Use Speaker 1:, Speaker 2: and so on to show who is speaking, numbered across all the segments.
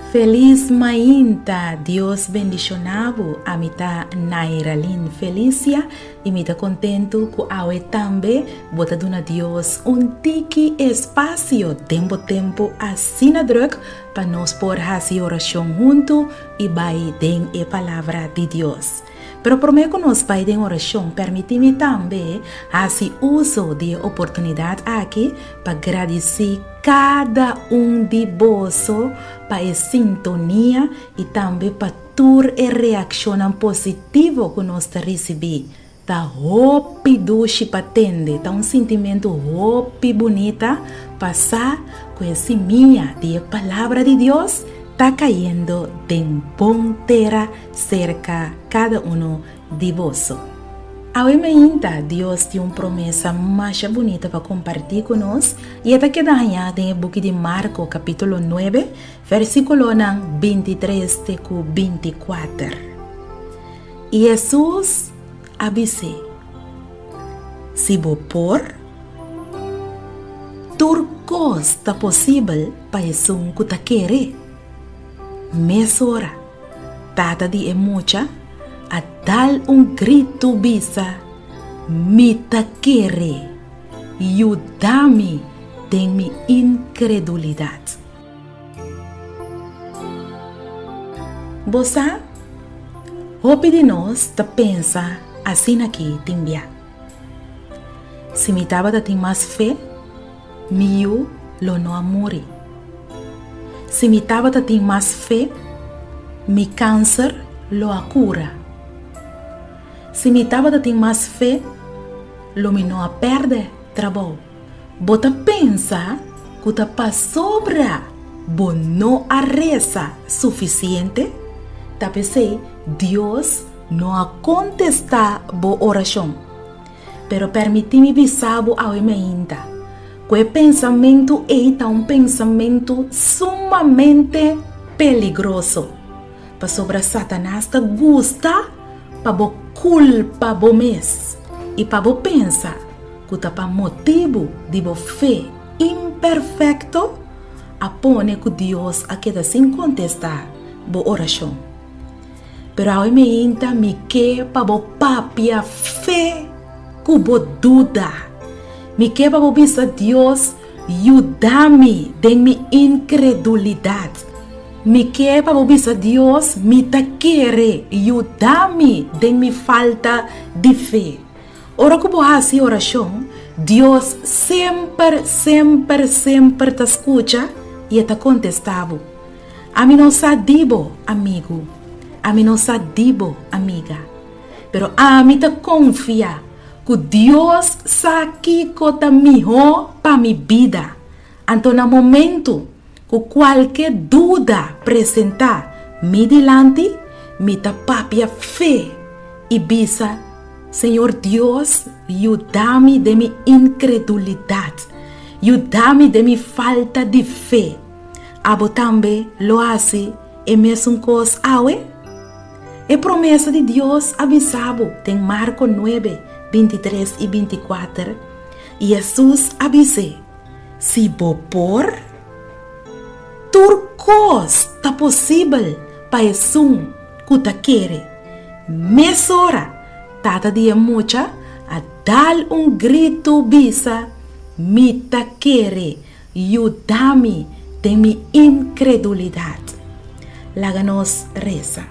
Speaker 1: Felis mainta, Dios bendiciona bo, ami ta Nairalyn Felicia y mi ta contento cu awe tambe bo ta duna Dios un tiki espacio den bo tempo asina druk pa nos por haci oracion hunto y bay den e palabra di Dios. Pero prome cu nos bay den oracion permiti mi tambe haci uso di e oportunidad aki pa gradici kada un di boso pa e sintonia y tambe pa tur e reaccionnan positivo cu nos ta ricibi. Ta hopi dushi pa tende, ta un sintimento hopi bunita pa sa cu e simia di e Palabra di Dios ta cayendo den bon tera serca cada uno di boso. Awe mainta Dios tin un promesa masha bunita pa comparti cu nos y e ta keda haña den e buki di Marco capitulo nuebe versiculonan bintitres te cu binticuater. Y Hesus a bis'é, Si bo por, tur cos ta posibel pa esun cu ta kere. Mesora tata di e mucha a dal un gritu bisa, Mi ta kere! Yuda mi den mi inkredulidat! Bo sa, hopi di nos ta pensa asin'aki tin bia, Si mi tabata tin mas fe, Mi yu lo no a muri. Si mi tabata tin mas fe, mi kanser lo a kura. Si mi tabata tin mas fe, lo mi no a pèrdè trabou. Bo ta pensa ku ta pasobra bo no a resa sufisiente? Ta p'esei Dios no a kontestá bo orashon. Pero permití mi bisa bo awe meinta, ku e pensamentu ei ta un pensamentu sumamente peligroso, pasobra Satanas ta gusta pa bo kulpa bo mes i pa bo pensa ku ta pa motibu di bo fe imperfekto a pone ku Dios a keda sin kontestá bo orashon. Pero awe meinta mi ke pa bo papia fe ku bo duda. Mi ke pa bo bisa Dios, Yuda mi den mi inkredulidat. Mi ke pa bo bisa Dios, Mi ta kere, yuda mi den mi falta di fe. Ora ku bo hasi orashon, Dios semper, semper, semper ta skucha i e ta kontestá bo. Ami no sa di bo, amigu. Ami no sa di bo, amiga. Pero ami ta konfia ku Dios sa kiko ta mihó pa mi bida. Anto na momentu ku kualke duda presentá mi dilanti, mi ta papia fe i bisa, Señor Dios, yuda mi den mi inkredulidat. Yuda mi den mi falta di fe. Abo tambe lo hasi e mesun kos awe? E promesa di Dios a bisa bo den Marko nuebe, bintitres i bintikuater, I Hesus a bis'é, Si bo por? Tur kos ta posibel pa esun ku ta kere. Mesora tata di e mucha a dal un gritu bisa, Mi ta kere! Yuda mi den mi inkredulidat. Laga nos resa.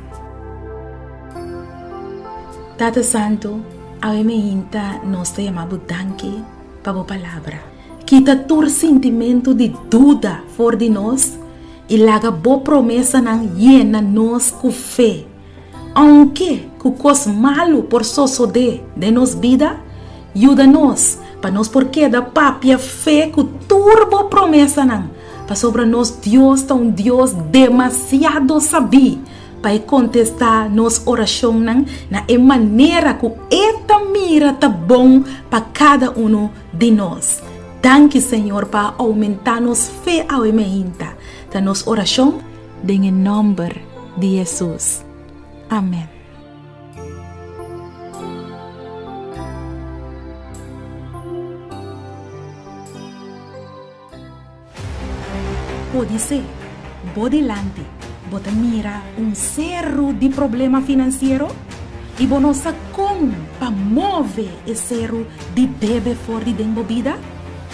Speaker 1: Tata Santu, awe meinta nos ta yama Bo danki pa Bo Palabra. Kita tur sintimentu di duda for di nos i laga Bo promesanan yena nos ku fe. Ounke ku kos malu por sosodé den nos bida, yuda nos pa nos por keda papia fe ku tur bo promesanan, pasobra nos Dios ta un Dios demasiado sabí pa e kontestá nos orashonnan na e manera ku e ta mira ta bon pa kada unu di nos. Danki, Señor, pa a oumentá nos fe awe meinta. Ta nos orashon. Den e nòmber di Hesus. Amèn. Podisé bo dilanti. Bo ta mira un seru di problema finansiero i bo no sa kon pa move e seru di debe for di den bo bida?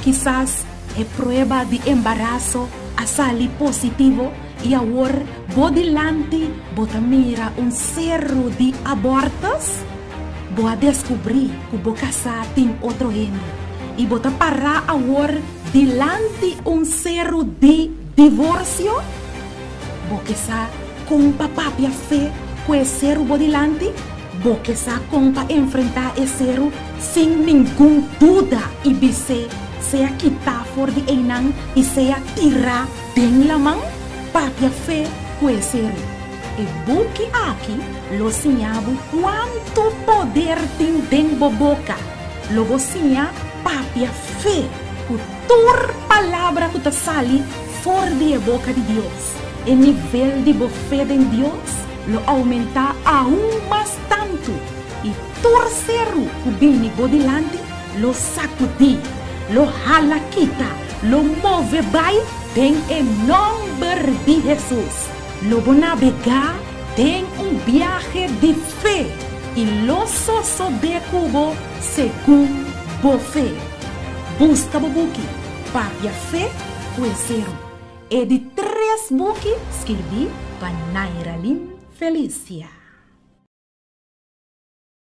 Speaker 1: Kisas e prueba di embaraso a sali positivo i awor bo dilanti bo ta mira un seru di abortus? Bo a deskubrí ku bo kasá tin otro hende i bo ta pará awor dilanti un seru di divorsio? Bo ke sa kon pa papia fe ku e seru bo dilanti? Bo ke sa kon pa enfrentá e seru sin ningun duda i bis'é sea kitá for di einan i sea tirá den laman? Papia fe ku e seru. E buki aki lo siña bo kuantu poder tin den bo boka. Lo bo siña papia fe ku tur palabra ku ta sali for di e boka di Dios. E nivel di bo fe den Dios lo oumentá aun mas tantu, i tur seru ku bini bo dilanti lo sakudí, lo hala kita, lo move bai den e nòmber di Hesus. Lo bo nabegá den un biahe di fe i lo sosodé ku bo segun bo fe. Buska bo buki Papia Fe ku e Seru, e di tres buki skirbí pa Nairalyn Felicia.